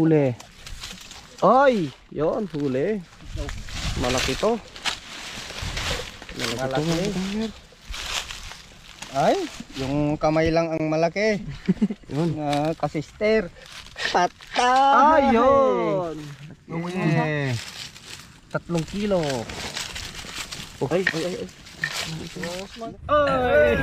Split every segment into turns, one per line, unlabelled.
huli. Ay, yon huli. Malaki to. Malaki to.
Ay, yung kamay lang ang malaki.
Yun.
Kasister. Patay!
Ayun!
Eh,
3 kilo. Ay, ay, ay.
ay.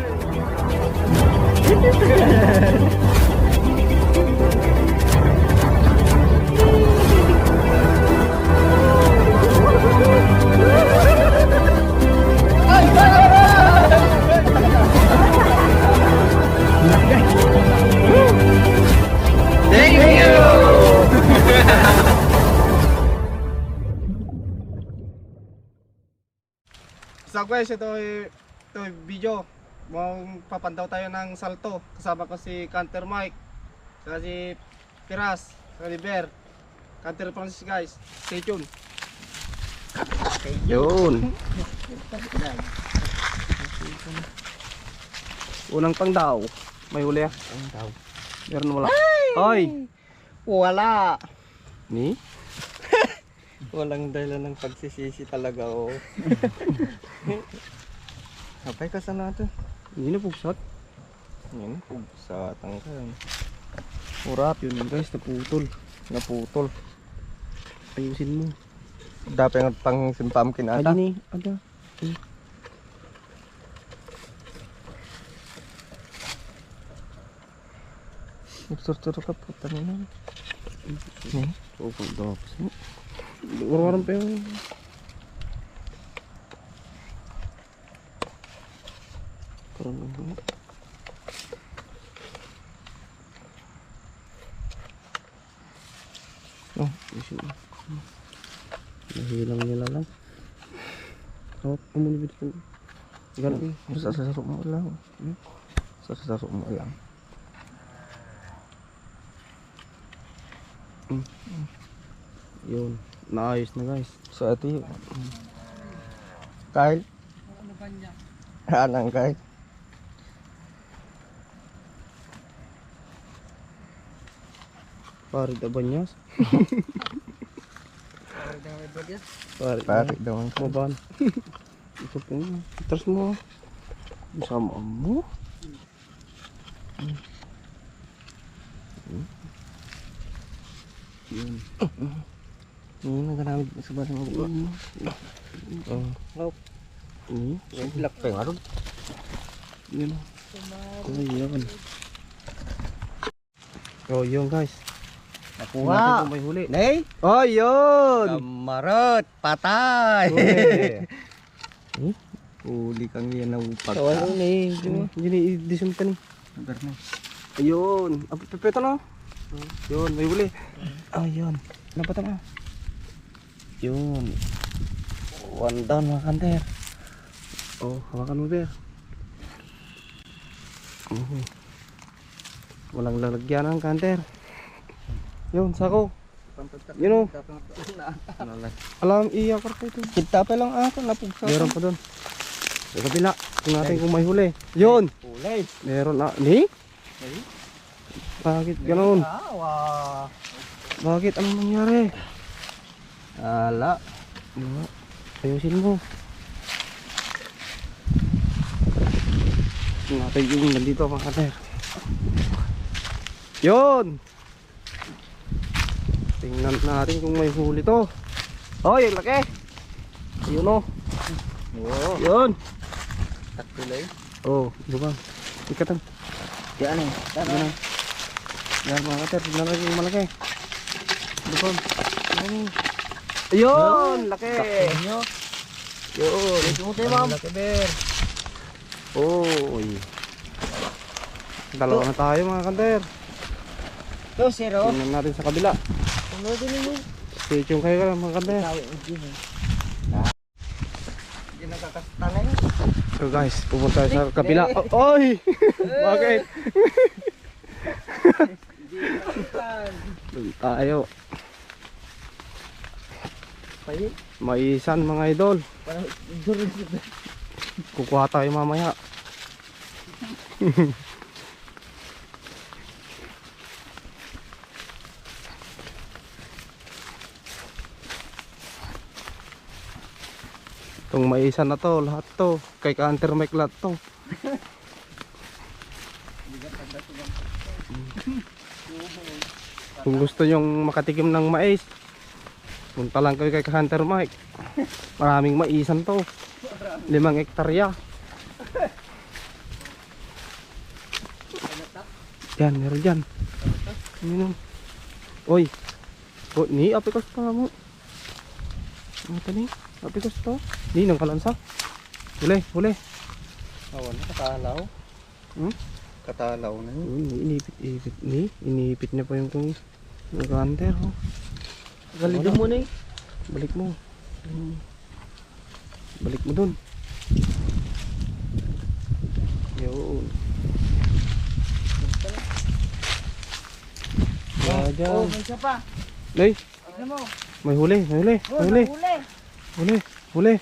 Thank you!
So guys, ito video. Papandaw tayo ng salto. Kasama ko si Canter Mike, saka si Piras, saka si Bear. Canter Francis guys. Stay tuned.
Yun. Unang pang daw. May huli ah.
Ang daw.
Meron wala. Ay!
Wala.
Ni?
Walang dahilan ng pagsisisi talaga oh. Kapay ka sa natin.
Hindi na pugsat.
Yan, sa tangkan.
Urat yun guys. Naputol.
Naputol.
Ayusin mo.
Dapat ng pang simpamkin ata.
Adi ni. Ada.
Nagsurturo ka po. Tanong
Ni? Oh, pagdap. Warang pa yung... Karoon lang mo. Oh, isin mo. Nahilang nila lang. Oh, umunibit ko. Ganun.
Sasasaro mo lang. Sasasaro mo lang.
Yun. Naayos na guys.
So ito yun. Kyle? Anang Kyle?
Parid abanyas. Parid.
Pari daw ang
Maban. Ito po nga. Itras mo. Sama mo. Yun. Ini nagamit sa basang ulo. Oh.
Nope.
Ini.
Yung black pa yung aron.
Yun. Ayun. Oh, yun guys. Nakuha natin kung may huli.
Nay?
Oh, yun.
Kamarot! Patay!
Huli.
Huli kang yan na upag.
Kawan yun eh. Hindi i-disunta ni. Ayun. Pepeto na. Yun, may huli. Ayun. Napatan na. Yun. One down mga kanter. Oh, hawakan mo Ber. Walang lalagyan ng kanter. Yun, sako. Yun o. Alam, iyak ka ito.
Kita pa lang ako, napugsa.
Meron pa doon. Sa kabila. Tingnan natin kung may huli. Yun.
Huli.
Meron na. Ni? Bakit ganun?
Awa.
Bakit? Anong nangyari?
Ala.
Ayusin mo. Tingnan natin yung nandito mga kater. Yun! Tingnan natin kung may huli to. Oh, yung laki! Ayun o.
Oo.
Yun!
Takpilay.
Oh, bubang. Ikatan.
Yan eh.
Yan. Yan mga kater. Tingnan natin yung malaki. Bubang. Ayun! Laki! Yun!
Tumutay ma'am. Laki Bear.
Oy. Dalawa na tayo mga kanter.
2-0.
Tingnan natin sa kabila.
Ano din yun?
Stay tuned kayo mga kanter.
Hindi nakakastanay.
So guys, pupunta tayo sa kabila. Oy! Bakit? Doon tayo. Maisan mga idol. Kukuha tayo mamaya. Itong maisan na to, lahat to. Kay Hunter Mike lahat to. Kung gusto nyong makatikim ng mais, punta lang kayo kay Hunter Mike. Maraming maisan to. 5 hektarya. Yan, meron dyan. Oy. Oh, ni apikos pa mo. Ano ito ni? Apikos to. Ni nang kalansa. Huli, huli.
Awan, katalaw. Katalaw na yun.
Inipit-ipit ni. Inipit niya pa yung kung nag-hunter. Oh.
Galidin mo na eh.
Balik mo. Balik mo dun. Yun.
Oh, may isa pa.
Ay,
Tignan mo.
may huli, may huli,
Oh,
may huli.
nahuli.
Huli, huli.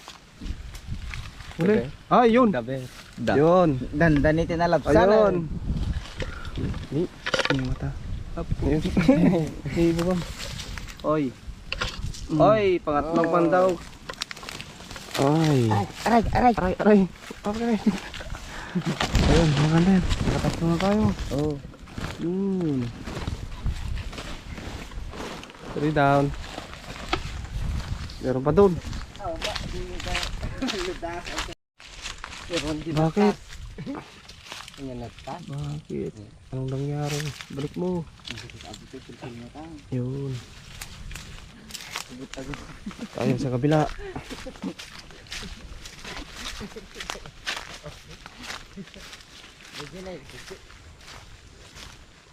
Huli. Ah, yun.
Dabe.
Yun.
Dandan ito na lapsan.
Ayun. Ni, yung mata. Ayun. Hey, bubam. Oy. Oy, pangatlong pandaw. Ay.
Aray, aray.
Aray, aray. Okay. Ayun, mga kander. Nakatatlo na tayo.
Oh.
Yun. 3 down. Meron pa doon. Bakit?
Ayan na ta.
Bakit? Anong nangyari? Balik mo. Yun. Tayo sa kabila.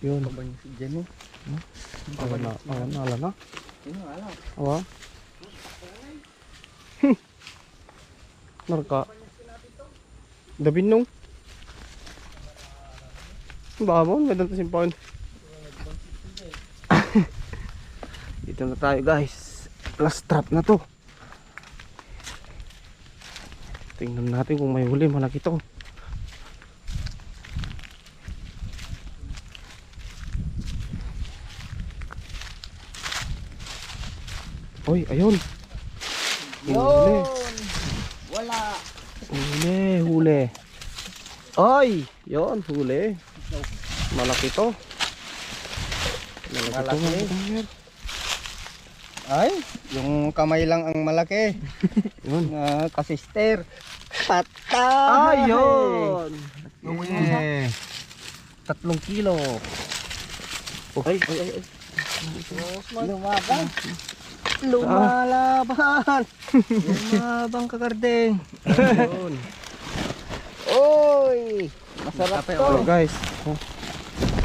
Yun.
Diyan eh.
Awan na. Ala na.
Sino alam?
Awa. Narka. Dabinong. Baka mo, may dantas yung paon. Dito na tayo guys. Last trap na to. Tingnan natin kung may huli. Malaki to. Oy, ayun. Huli.
Wala.
Huli, huli. Oy, yun, huli. Malaki to. Malaki to,
Malaki.
mga kanger.
Ay, yung kamay lang ang malaki.
Yun.
Kasister. Patay!
Ayun.
Eh.
3 kilo. Oh, ay.
Lumaban.
Lumalaban! Lumabang kakardeng!
Ayun.
Oy! Masarap
So
to.
guys, oh,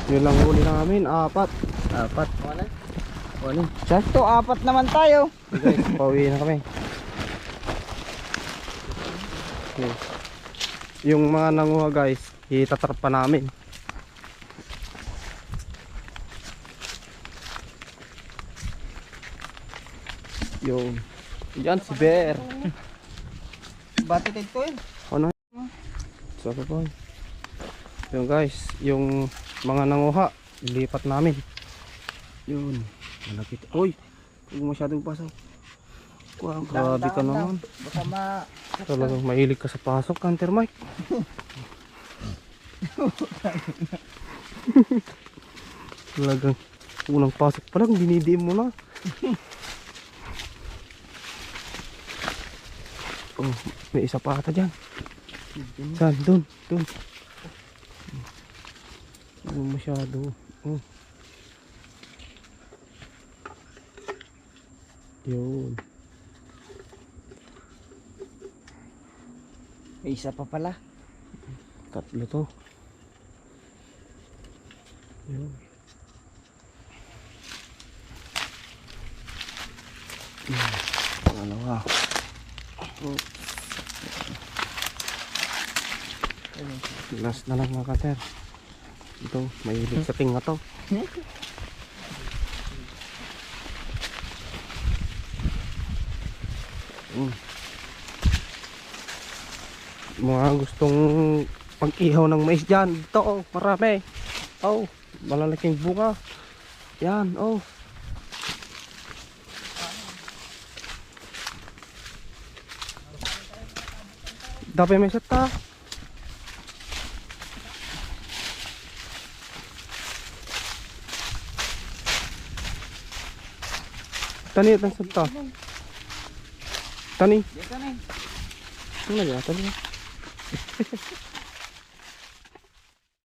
yun lang huli namin, 4.
Wala. Sakto, 4 naman tayo.
Okay, guys, pauwi na kami. Okay. Yung mga nanguha guys, itatrap pa namin. Yung yan si Bear.
Bati dito eh.
Ano? So po. Yung guys, yung mga nanguha, ilipat namin. Yun, malaki. Oy, huwag masyadong pasok. Wow, grabe ka naman.
Baka
Talagang mahilig ka sa pasok, Hunter Mike. Talagang unang pasok pa lang, dinidiin mo na. Oh, may isa pa ata dyan. Saan? Doon, doon. Ano masyado. Oh. Yun.
may isa pa pala.
3 to. Yun. Dalawa. Last na lang mga kater. Ito, mahilig sa tinga to. Mga gustong pag-ihaw ng mais dyan. Ito, oh, marami. Oh, malalaking bunga. Yan, oh. Dapat may set ta. Tani tan set ta. Tani.
Dito na eh.
Ano ya tani?